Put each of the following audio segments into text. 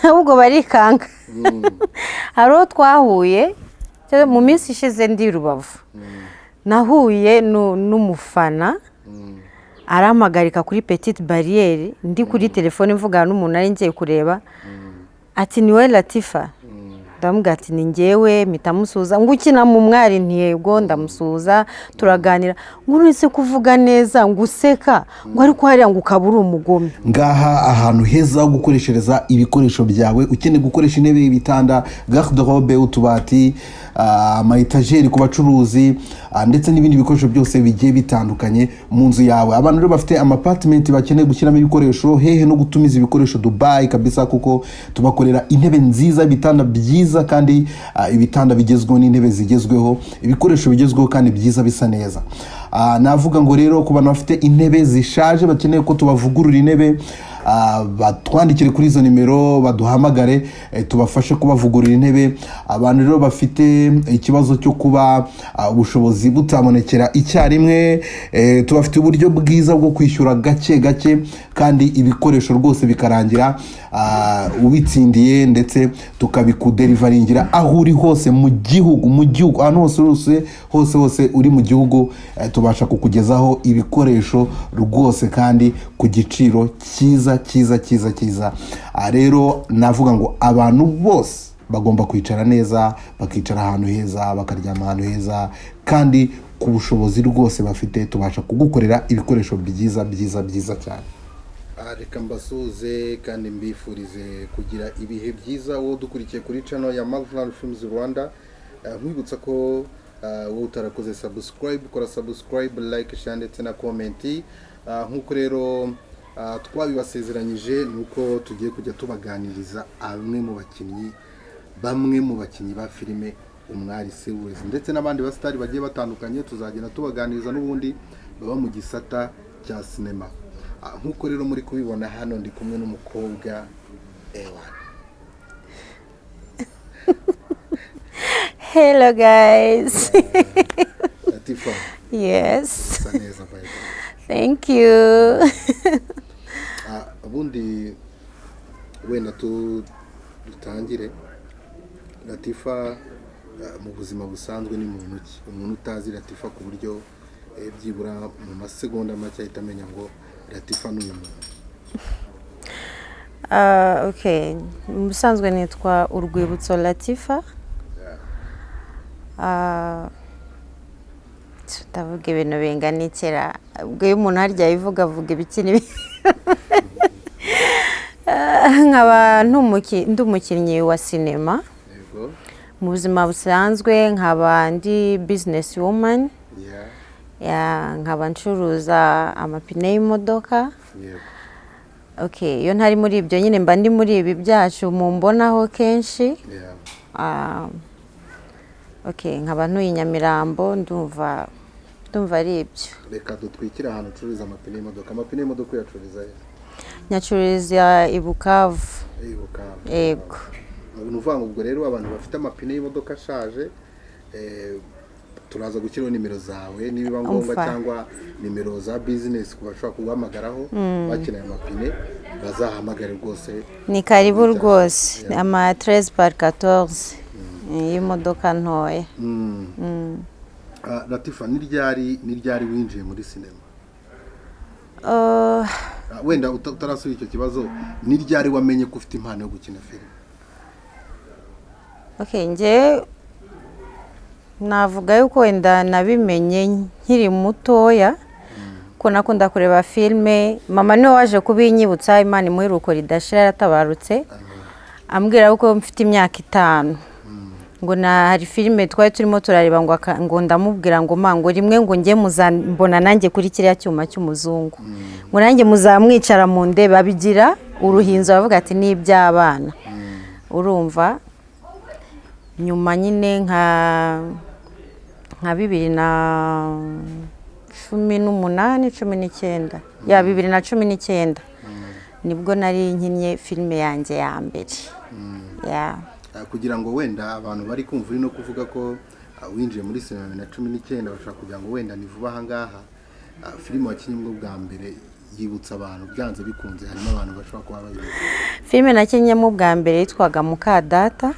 Ahubwo barikanga. Hari uwo twahuye cyangwa mu minsi ishize, ndi i Rubavu, nahuye n'umufana, arampagarika kuri Petite Barrière, ndi kuri telefone mvugana n'umuntu nari ngiye kureba, ati: "Ni wowe Latifa?" Ndamubwira ati: "Ni njyewe." Mpita musuhuza, ngo: "Ukina mu Mwari?" "Ntiyego." Ndamusuhuza, turaganira, ngo: "Uretse kuvuga neza, ngo useka, ngo ariko hariya ngo ukaba uri umugome." Ngaha ahantu heza ho gukoreshereza ibikoresho byawe. Ukeneye gukoresha intebe, ibitanda, garde-robe, utubati, ama étagères ku bacuruzi, ndetse n'ibindi bikoresho byose bigiye bitandukanye mu nzu yawe. Abantu rero bafite ama apartment bakeneye gushyiramo ibikoresho, hehe no gutumiza ibikoresho Dubai kabisa, kuko tubakorera intebe nziza, ibitanda byiza, kandi ibitanda bigezweho n'intebe zigezweho, ibikoresho bigezweho kandi byiza bisa neza. Navuga ngo rero ku bantu bafite intebe zishaje, bakeneye ko tubavugurura intebe, batwandikire kuri izo nimero, baduhamagare, tubafashe kubavugurura intebe. Abantu rero bafite ikibazo cyo kuba ubushobozi butabonekera icyarimwe, tubafite uburyo bwiza bwo kwishyura gake gake, kandi ibikoresho rwose bikarangira ubitsindiye, ndetse tukabikudeliveringira aho uri hose mu gihugu, ahantu hose hose hose hose uri mu gihugu, tubasha kukugezaho ibikoresho rwose kandi ku giciro cyiza cyiza cyiza cyiza. Rero navuga ngo abantu bose bagomba kwicara neza, bakicara ahantu heza, bakaryama ahantu heza, kandi ku bushobozi rwose bafite tubasha kugukorera ibikoresho byiza byiza byiza cyane. Reka mbasuhuze kandi mbifurize kugira ibihe byiza, wowe dukurikiye kuri channel ya Marvel Films Rwanda. Nkwibutsa ko wowe utarakoze subscribe, kora subscribe, like, share ndetse na comment. Nk'uko rero twabibasezeranyije, ni uko tugiye kujya tubaganiriza bamwe mu bakinnyi ba filime Umwari Series ndetse n'abandi basitari bagiye batandukanye tuzagenda tubaganiriza n'ubundi baba mu gisata cya sinema. Nk'uko rero muri kubibona hano, ndi kumwe n'umukobwa, ewa. Hello guys. Latifa. Yes. Usa neza, by the way. Thank you. Ubundi wenda dutangire. Latifa, mu buzima busanzwe ni muntu ki? Umuntu utazi Latifa, ku buryo byibura mu masegonda make ahita amenya ngo Latifa ni uyu muntu. Okay, mu busanzwe nitwa Urwibutso Latifa. Ndavuga ibintu bingana ikera? Ubwo iyo umuntu harya yivuga, avuga ibiki n'ibi? Nkaba ndi umukinnyi wa sinema. Mu buzima busanzwe nkaba ndi business woman. Nkaba ncuruza amapine y'imodoka. Okay, iyo ntari muri ibyo nyine, mba ndi muri ibi byacu mumbonaho kenshi. Okay, nkaba ntuye i Nyamirambo. Ndumva ari ibyo. Reka dutwikire ahantu ucururiza amapine y'imodoka. Amapine y'imodoka uyacururiza he? Nyacururiza i Bukavu. I Bukavu? Yego. Ni ukuvuga ngo ubwo rero abantu bafite amapine y'imodoka ashaje, turaza gushyiraho nimero zawe nibiba ngombwa, Umva. cyangwa nimero za business ku bashobora kuguhamagaraho bakeneye amapine, bazahamagare rwose. Ni karibu rwose, ama 13 par 14 y'imodoka ntoya. Latifa, ni ryari winjiye muri sinema? Wenda utarasubiza icyo kibazo, ni ryari wamenye ko ufite impano yo gukina filime? Okay, njye navuga yuko wenda nabimenye nkiri mutoya, ko nakunda kureba filime. Mama niwe waje kubinyibutsa, Imana imuhe iruhuko ridashira, yaratabarutse, ambwira ko mfite imyaka 5, ngo na hari filime twari turimo turareba, ngo ngo ndamubwira ngo: "Ma," ngo, "rimwe ngo njye muzambona nanjye kuri kiriya cyuma cy'umuzungu," ngo, "nanjye muzamwicara mu ndebe." Abigira uruhinzo, bavuga ati: "Ni iby'abana." Urumva, nyuma nyine nka 2018, 19, ya 2019, nibwo nari nkinnye filime yanjye ya mbere ya. Kugira ngo wenda abantu bari kumva uri no kuvuga ko winjiye muri sinema 2019, bashobora kugira ngo wenda ni vuba aha ngaha. Filime wakinnye bwo bwa mbere Yibutsa abantu, byanze bikunze harimo abantu bashobora kuba bayizi. Filime nakinnyemo bwa mbere yitwaga Mukadata.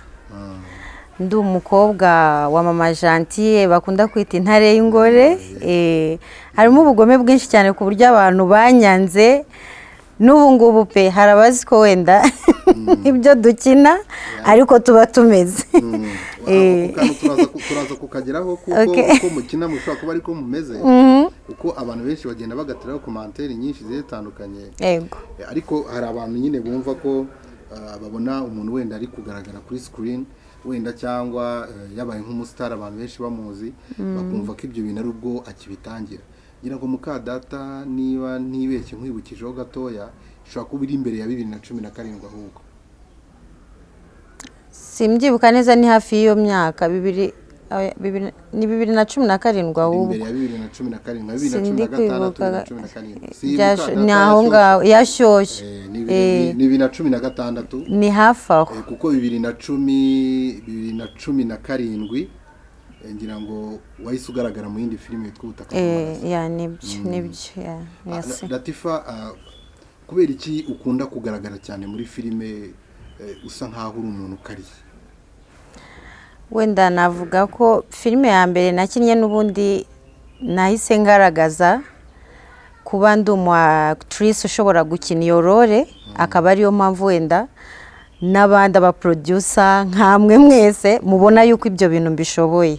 Ndi umukobwa wa Mama Gentille bakunda kwita Intare y'Ingore. Harimo ubugome bwinshi cyane ku buryo abantu banyanze n'ubu ngubu pe. Hari abazi ko wenda ibyo dukina ariko tuba tumeze. Ako kantu turaza kukageraho kuko uko mukina mushobora kuba ariko mumeze, kuko abantu benshi bagenda bagateraho commentaires nyinshi zigiye zitandukanye. Ariko hari abantu nyine bumva ko babona umuntu wenda ari kugaragara kuri screen wenda cyangwa yabaye nk'umusitari, abantu benshi bamuzi, bakumva ko ibyo bintu ari ubwo akibitangira. Ngira ngo Mukadata, niba ntibeshye nkwibukijeho gatoya, ishobora kuba iri imbere ya 2017 ahubwo. Simbyibuka neza, ni hafi y'iyo myaka, bibiri oya, ni 2017 iri ahubwo. Imbere ya 2017, nka bibiri na cumi Sindi na gatandatu, kwibuka. 2017. Si Mukadata Ni aho yashyushye. ngaho yashyushye. Ni 2016. Ni hafi aho. Kuko 2010, 2017, ngira ngo wahise ugaragara mu yindi filime yitwa Ubutaka bw'Amaraso. Ya, nibyo, ya. Merci. Latifa, kubera iki ukunda kugaragara cyane muri filime usa nkaho uri umuntu ukariye? Wenda navuga ko filime ya mbere nakinnye n'ubundi nahise ngaragaza kuba ndi umu actrice ushobora gukina iyo role, akaba ariyo mpamvu wenda n'abandi aba producer nkamwe mwese mubona yuko ibyo bintu mbishoboye,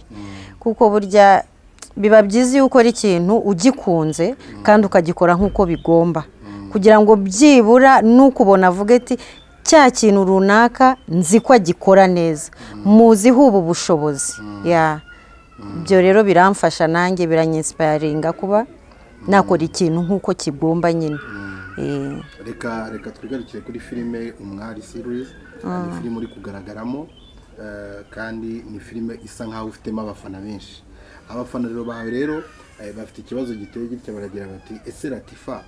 kuko burya biba byiza iyo ukora ikintu ugikunze kandi ukagikora nk'uko bigomba, kugira ngo byibura n'ukubona avuge ati: "Cya kintu runaka nzi ko agikora neza, muziho ubu bushobozi." Ya, ibyo rero biramfasha nanjye, biranyinspiringa kuba nakora ikintu nk'uko kigomba nyine. Reka twigarukire kuri filime Umwari series. Ni filime uri kugaragaramo, kandi ni filime isa nkaho ufitemo abafana benshi. Abafana rero bawe rero bafite ikibazo giteye gitya, baragira bati: "Ese Latifa,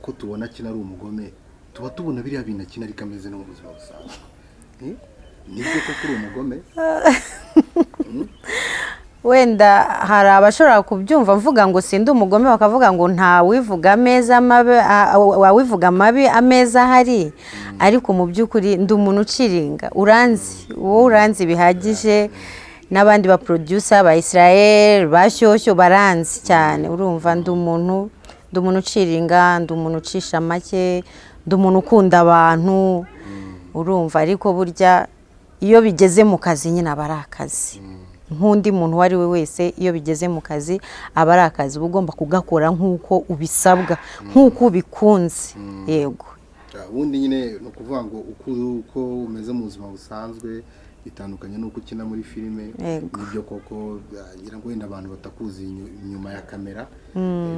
ko tubona akina ari umugome, tuba tubona biriya bintu akina ariko ameze no mu buzima busanzwe? Nibyo koko uri umugome?" Wenda hari abashobora kubyumva mvuga ngo sindi umugome, bakavuga ngo ntawivuga ameza mabi, wawivuga amabi ameza ahari. Ariko mu by'ukuri ndi umuntu uciringa. Uranzi, wowe uranzi bihagije, n'abandi ba producer ba Israel, ba Shyushyu baranzi cyane. Urumva, ndi umuntu uciringa, ndi umuntu ucisha make, ndi umuntu ukunda abantu, urumva. Ariko burya iyo bigeze mu kazi nyine aba ari akazi nk'undi muntu uwo ari we wese. Iyo bigeze mu kazi aba ari akazi, uba ugomba kugakora nk'uko ubisabwa, nk'uko ubikunze, yego. Ubundi nyine ni ukuvuga ngo uko umeze mu buzima busanzwe bitandukanye n'uko ukina muri filime. Nibyo koko, ngira ngo wenda abantu batakuzi inyuma ya kamera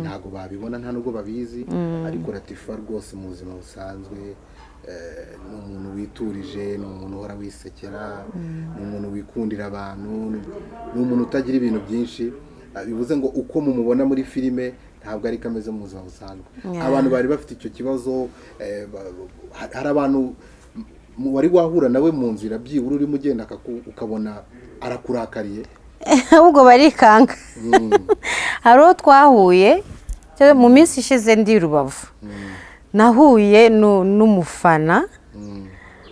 ntabwo babibona, nta nubwo babizi. Ariko Latifa rwose mu buzima busanzwe ni umuntu witurije, ni umuntu uhora wisekera, ni umuntu wikundira abantu, ni umuntu utagira ibintu byinshi. Bivuze ngo uko mumubona muri filime ntabwo ariko ameze mu buzima busanzwe. Abantu bari bafite icyo kibazo. Hari abantu wari wahura nawe mu nzira, byibura urimo ugenda ukabona arakurakariye? Ahubwo barikanga. Hari uwo twahuye cyangwa mu minsi ishize ndi i Rubavu, nahuye n'umufana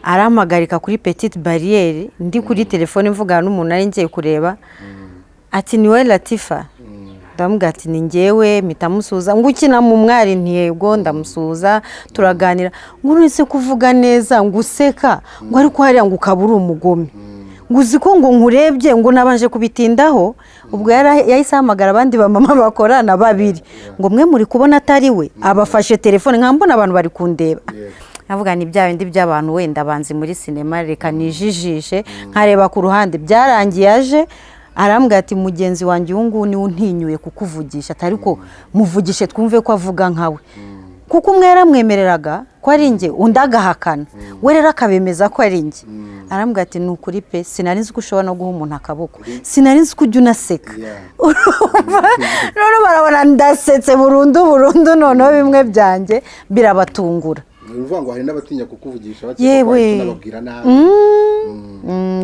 arampagarika kuri Petite Barrière, ndi kuri telefone mvugana n'umuntu nari ngiye kureba, ati: "Ni wowe Latifa?" Ndamubwira ati: "Ni njyewe." Mpita musuhuza, ngo: "Ukina mu Mwari?" "Ntiyego." Ndamusuhuza, turaganira, ngo: "Uretse kuvuga neza, ngo useka, ngo ariko hariya ngo ukaba uri umugome, ngo uzi ko ngo nkurebye ngo nabanje kubitindaho." Ubwo yahise ahamagara abandi bamama bakorana babiri, ngo: "Mwe muri kubona atari we?" Abafashe telefone, nkaba mbona abantu bari kundeba. Nkavuga ni bya bindi by'abantu wenda banzi muri sinema, reka nijijishe nkareba ku ruhande. Byarangiye aje arambwira ati: "Mugenzi wanjye uyu nguyu niwe untinyuye kukuvugisha," ati: "Ariko muvugishe twumve ko avuga nkawe," kuko umwe yaramwemereraga ko ari njye, undi agahakana, we rero akabemeza ko ari njye. Arambwira ati: "Ni ukuri pe, sinari nzi ko ushobora no guha umuntu akaboko, sinari nzi ko ujya unaseka." Urumva noneho barabona ndasetse burundu burundu, noneho bimwe byanjye birabatungura. Ni ukuvuga ngo hari n'abatinya kukuvugisha bakeka ko Yewe. wahita unababwira nabi.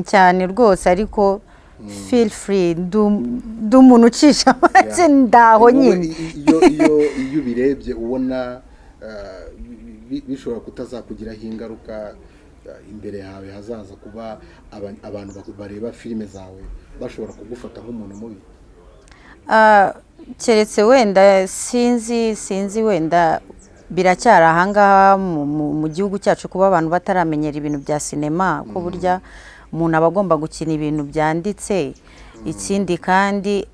Cyane rwose, ariko Feel free, ndi umuntu ucisha make, ndaho Wowe nyine. Iyo ubirebye ubona bishobora kutazakugiraho ingaruka imbere yawe hazaza, kuba abantu bareba filime zawe bashobora kugufata nk'umuntu mubi? Keretse wenda sinzi wenda biracyari ahangaha mu gihugu cyacu, kuba abantu bataramenyera ibintu bya sinema, ko burya umuntu aba agomba gukina ibintu byanditse, ikindi kandi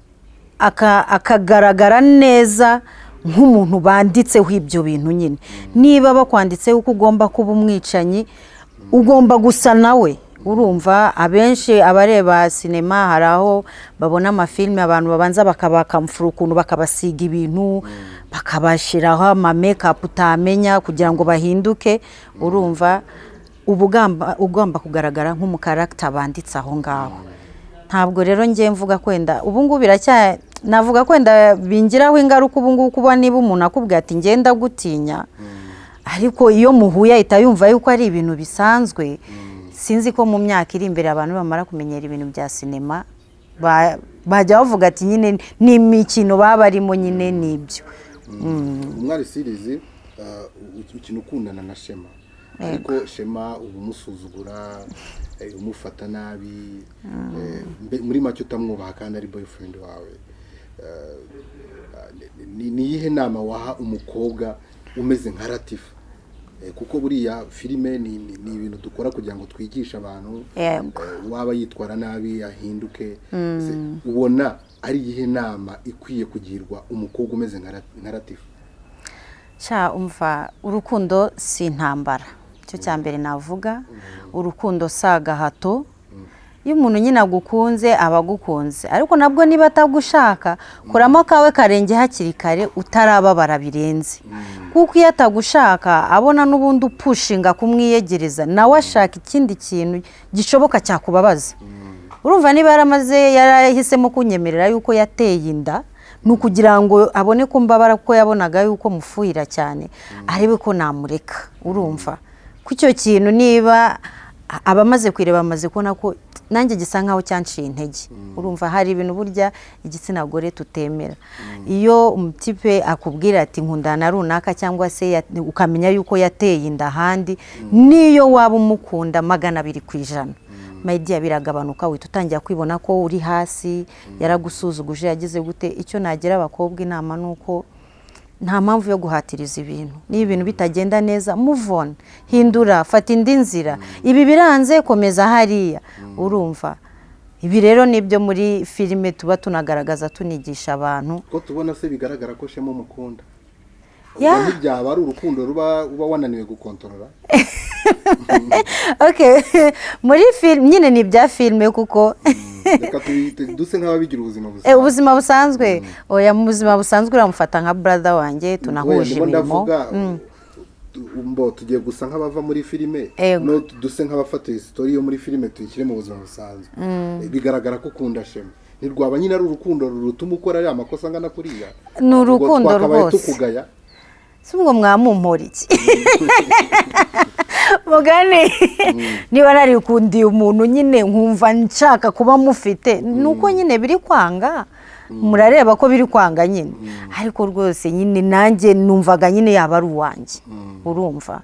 akagaragara neza nk'umuntu banditseho ibyo bintu nyine. Niba bakwanditseho ko ugomba kuba umwicanyi, ugomba gusa nawe. Urumva, abenshi abareba sinema hari aho babona amafilime, abantu babanza bakabakamfura ukuntu, bakabasiga ibintu, bakabashyiraho ama makeup utamenya kugira ngo bahinduke. Urumva, uba ugomba kugaragara nk'umu character banditse aho ngaho. Ntabwo rero ngiye mvuga kwenda ubu ngubu biracya, navuga kwenda bingiraho ingaruka ubu ngubu, kuba niba umuntu akubwiye ati ngenda gutinya, ariko iyo muhuye ahita yumva yuko ari ibintu bisanzwe. Sinzi ko mu myaka iri imbere abantu bamara kumenyera ibintu bya sinema bajya bavuga ati nyine ni imikino baba barimo nyine, nibyo. Umwari series, ukina ukundana na Shema, ariko Shema uba umusuzugura, umufata nabi, muri make utamwubaha kandi ari boyfriend wawe. Ni iyihe nama waha umukobwa umeze nka Latifa? Kuko buriya filime ni ibintu dukora kugira ngo twigishe abantu, waba yitwara nabi ahinduke. Ubona ari iyihe nama ikwiye kugirwa umukobwa umeze nka Latifa? Sha umva, urukundo si intambara, icyo cya mbere navuga. Urukundo si agahato. Iyo umuntu nyine agukunze aba agukunze, ariko nabwo niba atagushaka, kuramo akawe karenge hakiri kare utarababara birenze, kuko iyo atagushaka abona n'ubundi upushinga kumwiyegereza, nawe ashaka ikindi kintu gishoboka cyakubabaza. Urumva, niba yaramaze yarahisemo kunyemerera yuko yateye inda, ni ukugira ngo abone ko mbabara, kuko yabonaga yuko mufuhira cyane, arebe ko namureka. Urumva ko icyo kintu niba abamaze kwireba bamaze kubona ko nanjye gisa nkaho cyanciye intege. Urumva, hari ibintu burya igitsina gore tutemera. Iyo umutipe akubwira ati nkundana na runaka, cyangwa se ukamenya yuko yateye inda ahandi, niyo waba umukunda 200%, my dear, biragabanuka, uhita utangira kwibona ko uri hasi, yaragusuzuguje, yagize gute. Icyo nagira abakobwa inama ni uko nta mpamvu yo guhatiriza ibintu. Niba ibintu bitagenda neza, move on, hindura, fata indi nzira. Ibi biranze, komeza hariya. Urumva, ibi rero nibyo muri filime tuba tunagaragaza, tunigisha abantu. Ko tubona se bigaragara ko Shema umukunda, ubwo ntibyaba ari urukundo ruba uba wananiwe gukontorora? Okay, muri filime nyine ni ibya filime kuko Reka duse nk'ababigira ubuzima busanzwe. Ubuzima busanzwe, oya, mu buzima busanzwe uramufata nka brother wanjye, tunahuje Oya, ndimo imirimo. ndavuga mbo tugiye gusa nk'abava muri filime, no duse nk'abafata story yo muri filime tuyishyire mu buzima busanzwe. Bigaragara ko ukunda Shema, ntirwaba nyine ari urukundo rutuma ukora ariya makosa angana kuriya? Ni Ubwo urukundo twakabaye rwose. tukugaya. Si ubwo mwamumpora iki mugani? Niba narikundiye umuntu nyine nkumva nshaka kuba mufite, ni uko nyine biri kwanga, murareba ko biri kwanga nyine, ariko rwose nyine nanjye numvaga nyine yaba ari uwanjye. Urumva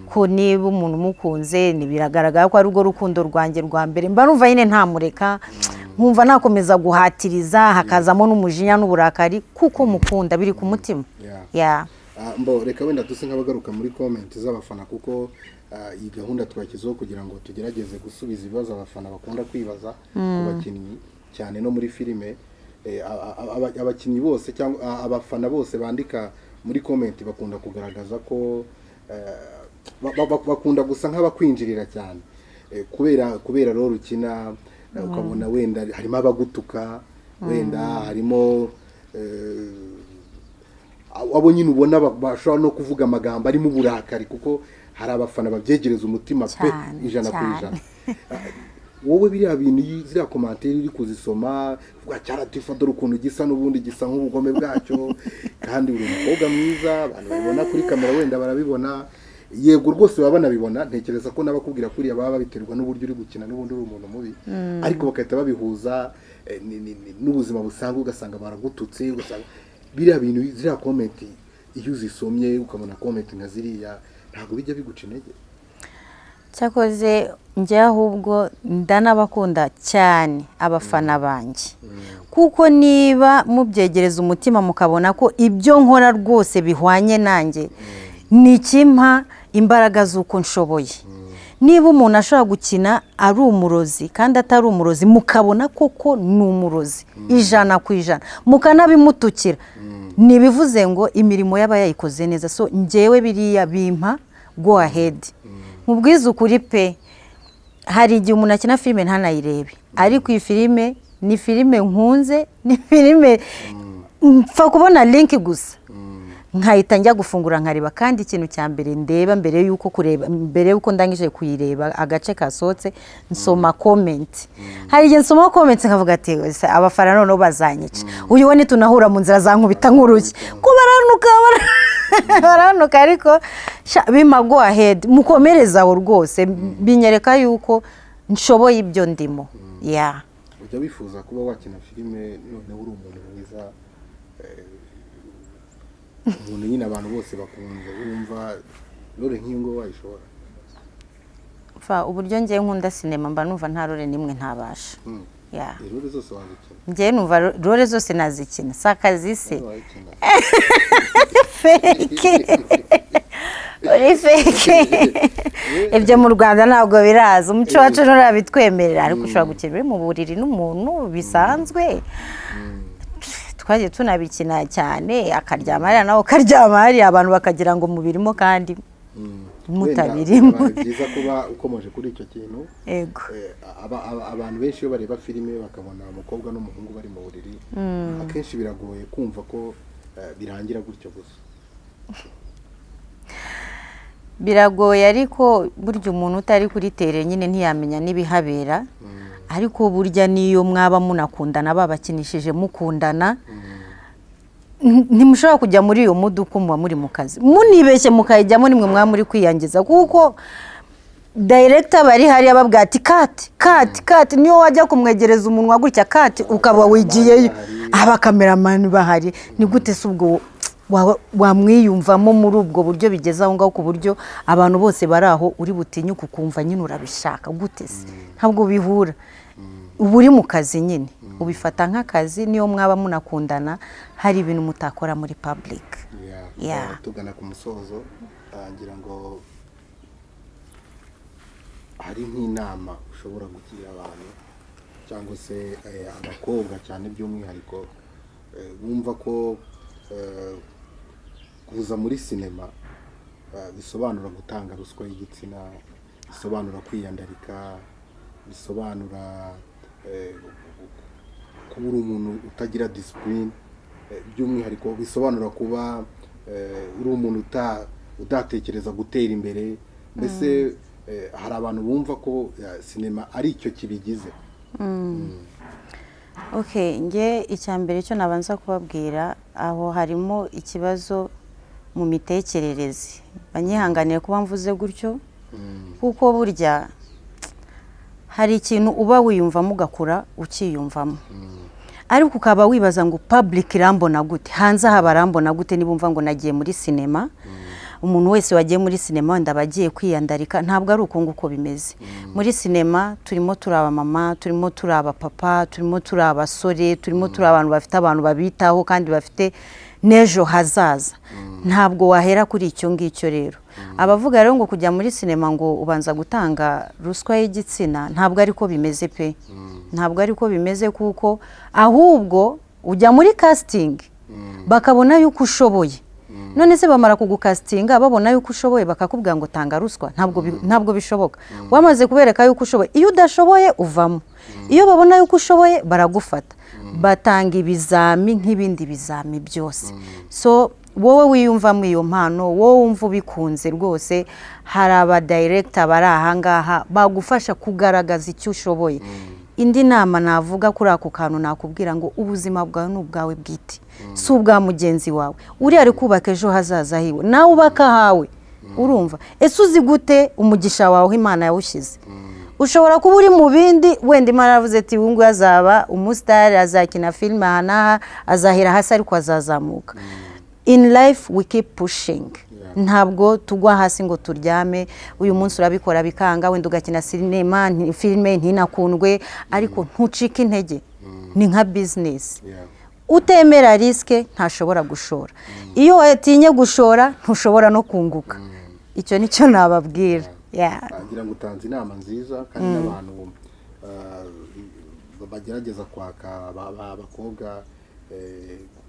ko niba umuntu umukunze, biragaragara ko ari urwo rukundo rwanjye rwa mbere, mba numva nyine ntamureka, nkumva nakomeza guhatiriza, hakazamo n'umujinya n'uburakari kuko mukunda biri ku mutima. Yeah. Mbo reka wenda duse nk'abagaruka muri comment z'abafana, kuko iyi gahunda twashyizeho kugira ngo tugerageze gusubiza ibibazo abafana bakunda kwibaza ku bakinnyi cyane no muri filime. Abakinnyi bose cyangwa abafana bose bandika muri comment bakunda kugaragaza ko bakunda gusa nk'abakwinjirira cyane, kubera rero ukina, ukabona wenda harimo abagutuka, wenda harimo abo nyine ubona bashobora no kuvuga amagambo arimo uburakari, kuko hari abafana babyegereza umutima pe, ijana ku ijana. Wowe biriya bintu, ziriya commentaire uri kuzisoma, uvuga cya Latifa dore ukuntu gisa, n'ubundi gisa nk'ubugome bwacyo, kandi uri umukobwa mwiza, abantu babibona kuri kamera wenda barabibona. Yego rwose baba banabibona. Ntekereza ko n'abakubwira kuriya baba babiterwa n'uburyo uri gukina n'ubundi uri umuntu mubi, ariko bagahita babihuza n'ubuzima busanzwe, ugasanga baragututse, ugasanga biriya bintu, ziriya comment, iyo uzisomye ukabona comment nka ziriya, ntabwo bijya biguca intege? Cyakoze njye ahubwo ndanabakunda cyane abafana banjye, kuko niba mubyegereza umutima mukabona ko ibyo nkora rwose bihwanye nanjye, ni ikimpa imbaraga z'uko nshoboye. Niba umuntu ashobora gukina ari umurozi kandi atari umurozi, mukabona koko ni umurozi 100%, mukanabimutukira, ntibivuze ngo imirimo yaba yayikoze neza. So njyewe biriya bimpa go ahead. Nkubwize ukuri pe, hari igihe umuntu akina filime ntanayirebe, ariko iyi filime ni filime nkunze, ni filime mpfa kubona link gusa nkahita njya gufungura nkareba. Kandi ikintu cya mbere ndeba mbere y'uko kureba, mbere y'uko ndangije kuyireba agace kasohotse, nsoma comment. Hari igihe nsoma comment nkavuga ati: "Ese abafana noneho bazanyica? Uyu we nitunahura mu nzira zankubita nk'urushyi ko baranuka, baranuka." Ariko sha, bimpa go ahead, mukomereze aho rwose, binyereka yuko nshoboye ibyo ndimo ya. Ujya wifuza kuba wakina filime noneho uri umuntu mwiza, umuntu nyine abantu bose bakunze, wumva role nk'iyo ngo wayishobora? Pfa, uburyo ngiye nkunda sinema, mba numva nta role n'imwe ntabasha. Ya. Role zose wazikina? Njyewe numva role zose nazikina, si akazi se? Wayikina. Fake, uri fake. Ibyo mu Rwanda ntabwo biraza, umuco wacu nturabitwemerera, ariko ushobora gukina uri mu buriri n'umuntu bisanzwe. Twagiye tunabikina cyane, akaryama hariya nawe ukaryama hariya, abantu bakagira ngo mubirimo kandi mutabirimo. Wenda bibaye byiza kuba ukomeje kuri icyo kintu. Yego. Abantu benshi iyo bareba filime bakabona umukobwa n'umuhungu bari mu buriri, akenshi biragoye kumva ko birangira gutyo gusa. Biragoye, ariko burya umuntu utari kuri terrain nyine ntiyamenya n'ibihabera. Ariko burya niyo mwaba munakundana, babakinishije mukundana, ntimushobora kujya muri iyo mood muba muri mu kazi. Munibeshye mukayijyamo, nimwe mwaba muri kwiyangiza, kuko director bari hariya babwira ati: "Cut, cut, cut." Niyo wajya kumwegereza umunwa gutya, cut, ukaba wigiyeyo, abakameramani bahari. Ni gute se ubwo wamwiyumvamo muri ubwo buryo bigeze aho ngaho, ku buryo abantu bose bari aho uri butinyuke ukumva nyine urabishaka gute se? Ntabwo bihura. Uba uri mu kazi nyine, ubifata nk'akazi. Niyo mwaba munakundana, hari ibintu mutakora muri public. Yeah. Tugana ku musozo, ngira ngo hari nk'inama ushobora kugira abantu cyangwa se abakobwa cyane by'umwihariko, bumva ko kuza muri sinema bisobanura gutanga ruswa y'igitsina, bisobanura kwiyandarika, bisobanura kuba uri umuntu utagira discipline, by'umwihariko bisobanura kuba uri umuntu udatekereza gutera imbere. Mbese hari abantu bumva ko sinema ari icyo kibigize. Okay, nge icya mbere cyo nabanza kubabwira, aho harimo ikibazo mu mitekerereze. Banyihanganire kuba mvuze gutyo, kuko burya hari ikintu uba wiyumvamo ugakura ukiyumvamo, ariko ukaba wibaza ngo public irambona gute, hanze aha barambona gute? Nibumva ngo nagiye muri sinema, umuntu wese wagiye muri sinema wenda aba agiye kwiyandarika. Ntabwo ari uko nguko bimeze. Muri sinema turimo turi abamama, turimo turi abapapa, turimo turi abasore, turimo turi abantu bafite abantu babitaho kandi bafite n'ejo hazaza. Ntabwo wahera kuri icyo ngicyo. Rero abavuga rero ngo kujya muri sinema ngo ubanza gutanga ruswa y'igitsina, ntabwo ariko bimeze pe, ntabwo ariko bimeze, kuko ahubwo ujya muri casting bakabona yuko ushoboye. None se bamara kugukasitinga babona yuko ushoboye, bakakubwira ngo tanga ruswa? Ntabwo bishoboka. Wamaze kubereka yuko ushoboye. Iyo udashoboye uvamo, iyo babona yuko ushoboye baragufata. Batanga ibizami nk'ibindi bizami byose. So wowe wiyumvamo iyo mpano, wowe wumva ubikunze rwose, hari abadirector bari ahangaha bagufasha kugaragaza icyo ushoboye. Indi nama navuga kuri ako kantu, nakubwira ngo ubuzima bwawe ni ubwawe bwite, si ubwa mugenzi wawe. Uriya ari kubaka ejo hazaza hiwe, nawe ubaka ahawe. Urumva, ese uzi gute umugisha wawe aho Imana yawushyize? Ushobora kuba uri mu bindi, wenda Imana yaravuze ati: "Uyu nguyu azaba umusitari, azakina filime aha n'aha, azahera hasi ariko azazamuka." In life we keep pushing. Ntabwo tugwa hasi ngo turyame. Uyu munsi urabikora bikanga, wenda ugakina sinema, filime ntinakundwe, ariko ntucike intege. Ni nka business. Utemera risk ntashobora gushora. Iyo watinye gushora, ntushobora no kunguka. Icyo nicyo nababwira. Yeah. Ngira ngo utanze inama nziza, kandi n'abantu bagerageza kwaka abakobwa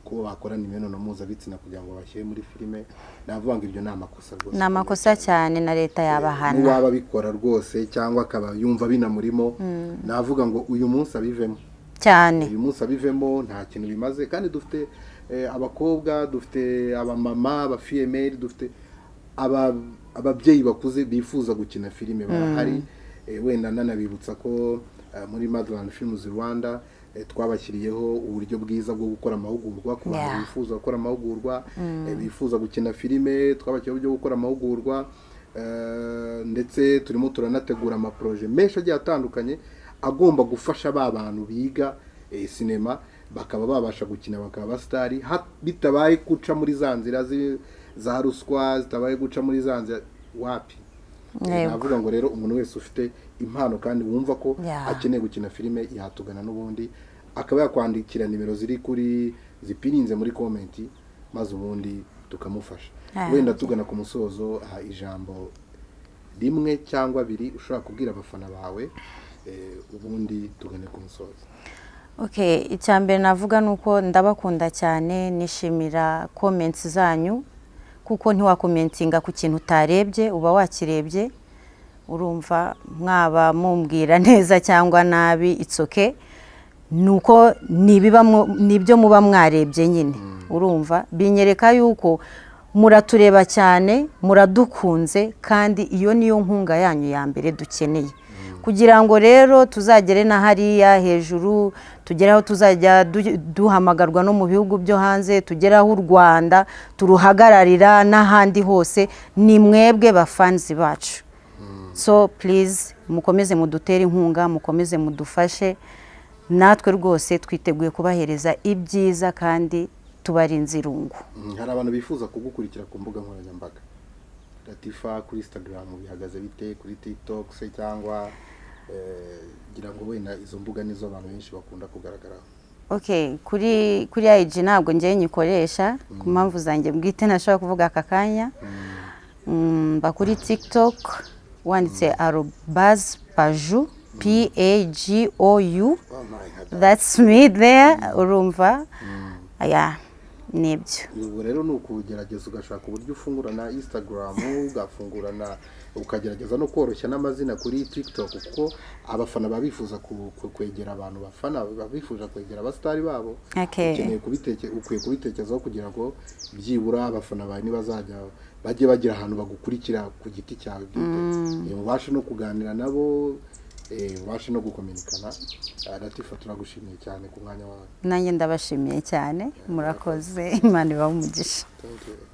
ko bakorana imibonano mpuzabitsina kugira ngo bashyire muri filime, navuga ngo ibyo ni amakosa rwose. Ni amakosa cyane, na leta yabahana. N'uwaba abikora rwose cyangwa akaba yumva binamurimo, navuga ngo uyu munsi abivemo. Cyane. Uyu munsi abivemo, nta kintu bimaze. Kandi dufite abakobwa, dufite abamama, abafiyemeri, dufite ababyeyi bakuze bifuza gukina filime, barahari. Wenda nanabibutsa ko muri Motherland Films Rwanda twabashyiriyeho uburyo bwiza bwo gukora amahugurwa ku bantu bifuza gukora amahugurwa, bifuza gukina filime. Twabashyiriyeho uburyo bwo gukora amahugurwa, ndetse turimo turanategura amaprojet menshi agiye atandukanye agomba gufasha ba bantu biga sinema, bakaba babasha gukina, bakaba abasitari, bitabaye guca muri za nzira za ruswa, zitabaye guca muri za nzira wapi. Navuga ngo rero umuntu wese ufite impano kandi wumva ko akeneye gukina filime, yatugana n'ubundi akaba yakwandikira nimero ziri kuri zipininze muri comment, maze ubundi tukamufasha. Wenda tugana ku musozo, aha ijambo rimwe cyangwa abiri ushobora kubwira abafana bawe, ubundi tugane ku musozo. Okay, icya mbere navuga ni uko ndabakunda cyane, nishimira comments zanyu, kuko ntiwakomentinga ku kintu utarebye, uba wakirebye. Urumva, mwaba mumbwira neza cyangwa nabi, it's okay, ni uko ni ibyo muba mwarebye nyine. Urumva, binyereka yuko muratureba cyane, muradukunze, kandi iyo niyo nkunga yanyu ya mbere dukeneye kugira ngo rero tuzagere na hariya hejuru, tugere aho tuzajya duhamagarwa no mu bihugu byo hanze, tugere aho u Rwanda turuhagararira n'ahandi hose. Ni mwebwe bafanzi bacu, so please mukomeze mudutere inkunga, mukomeze mudufashe. Natwe rwose twiteguye kubahereza ibyiza kandi tubarinze irungu. Hari abantu bifuza kugukurikira ku mbuga nkoranyambaga, Latifa. Kuri Instagram bihagaze bite? Kuri TikTok se? Cyangwa ngira ngo wenda izo mbuga nizo abantu benshi bakunda kugaragaraho. Okay, kuri IG ntabwo ngewe nyikoresha ku mpamvu zanjye bwite ntashobora kuvuga aka kanya. Mba kuri TikTok, wanditse @Pajou, Pagou. Oh my God. That's me there. Urumva, aya nibyo. Ubu rero ni ukugerageza ugashaka uburyo ufungura na Instagram, ugafungura na ukagerageza no koroshya n'amazina kuri TikTok, kuko abafana baba bifuza kwegera abantu bafana, baba bifuza kwegera abasitari babo. Ukeneye ukwiye kubitekerezaho kugira ngo byibura abafana bawe nibazajya bajye bagira ahantu bagukurikira ku giti cyawe bwite, ubashe no kuganira nabo, ubashe no gukominikana. Latifa, turagushimiye cyane ku mwanya wawe. Nanjye ndabashimiye cyane, murakoze, Imana ibahe umugisha. Thank you.